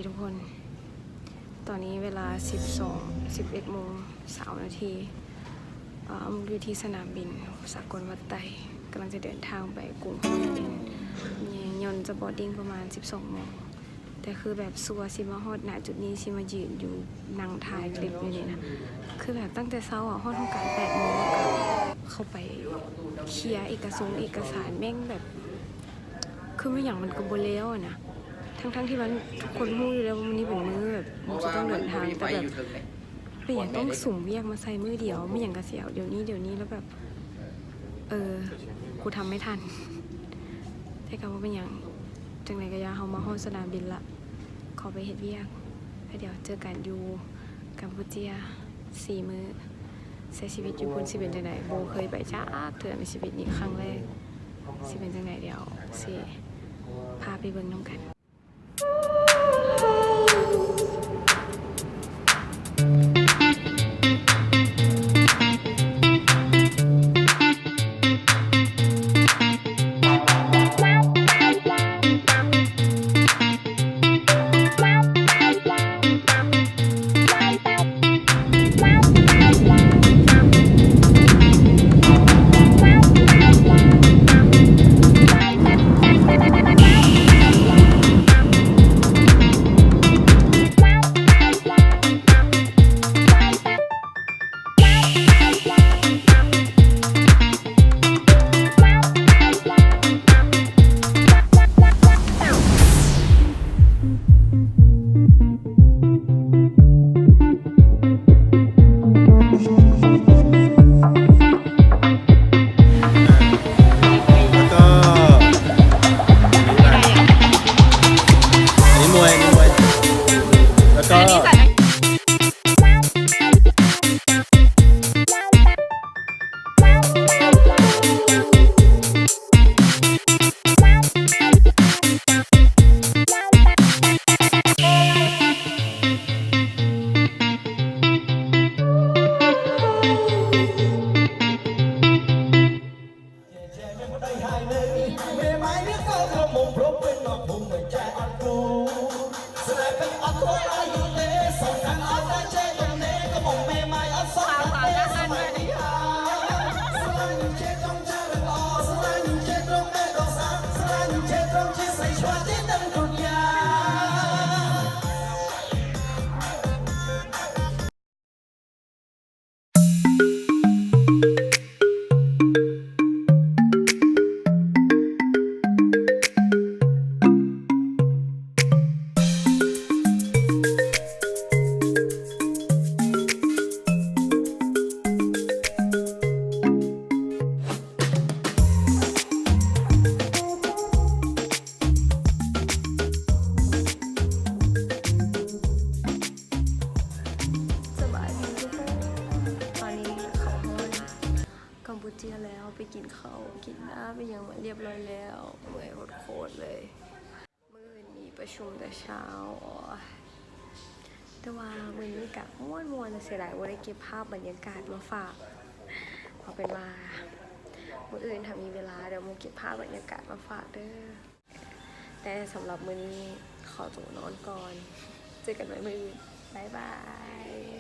ທຸກຄົນ ຕອນນີ້ເວລາສິບສອງ ສິບເອັດໂມງຊາວນາທີ ເອີ່ມ ຢູ່ທີ່ສະໜາມບິນສາກົນວັດໄຕ ກຳລັງຈະເດີນທາງໄປກຸງພະນົມເປັນ ຍົນຈະບອດດິ້ງປະມານສິບສອງໂມງ ແຕ່ຄືແບບຊົ່ວຊິມາຮອດ ນະ ຈຸດນີ້ ຊິມາຢືນຢູ່ນັ່ງຖ່າຍຄລິບຢູ່ນີ້ນະ ຄືແບບຕັ້ງແຕ່ເຊົ້າອະ ຮອດຫ້ອງການແປດໂມງ ແລ້ວກໍເຂົ້າໄປເຄຍເອກະຊົງເອກະສານ ແມ່ງແບບ ຄືແມ່ນຫຍັງມັນກໍບໍ່ແລ້ວນະ ທັງໆທີ່ມັນ ທຸກຄົນຮູ້ຢູ່ແລ້ວວ່າມື້ນີ້ເປັນມື້ແບບ ມັນຈະຕ້ອງເດີນທາງ ແຕ່ແບບ ເປັນຫຍັງຕ້ອງສຸມວຽກມາໃສ່ມື້ດຽວ ມີຫຍັງກໍຊິເອົາດຽວນີ້ ດຽວນີ້ ແລ້ວແບບ ເອີ ກູທຳໄມ່ທັນ ແຕ່ກໍບໍ່ເປັນຫຍັງ ຈັ່ງໃດກໍຢ່າ ເຮົາມາຮອດສະໜາມບິນລະ ຂໍໄປເຮັດວຽກ ແລ້ວດຽວເຈີກັນຢູ່ກຳປູເຈຍສີ່ມື້ ໃຊ້ຊີວິດຢູ່ພຸ້ນຊິເປັນຈັ່ງໃດ ບໍ່ເຄີຍໄປຈັກເທື່ອໃນຊີວິດນີ້ ຄັ້ງແລກ ຊິເປັນຈັ່ງໃດ ດຽວຊິພາໄປເບິ່ງນຳກັນ. ແລ້ວກໍ ອັນນີ້ມວຍ ອັນນີ້ມວຍ ແລ້ວກໍ ສະບາຍດີທຸກຄົນ ຕອນນີ້ເຂົ້າຮອດກຳປູເຈຍແລ້ວ ໄປກິນເຂົ້າກິນນ້ຳອີ່ຫຍັງມາລຽບຮ້ອຍແລ້ວ ເມື່ອຍໂຄດໆເລີຍ ມື້ອື່ນມີປະຊຸມແຕ່ເຊົ້າ ໂອ້ຍ ແຕ່ວ່າມື້ນີ້ກະມ່ວນໆ ເສຍດາຍບໍ່ໄດ້ເກັບພາບບັນຍາກາດມາຝາກ ເອົາເປັນວ່າມື້ອື່ນຖ້າມີເວລາ ດຽວມາເກັບພາບບັນຍາກາດມາຝາກເດີ້. ແຕ່ສຳລັບມື້ນີ້ຂໍໂຕນອນກ່ອນ ເຈີກັນໃໝ່ມື້ອື່ນ ບາຍບາຍ.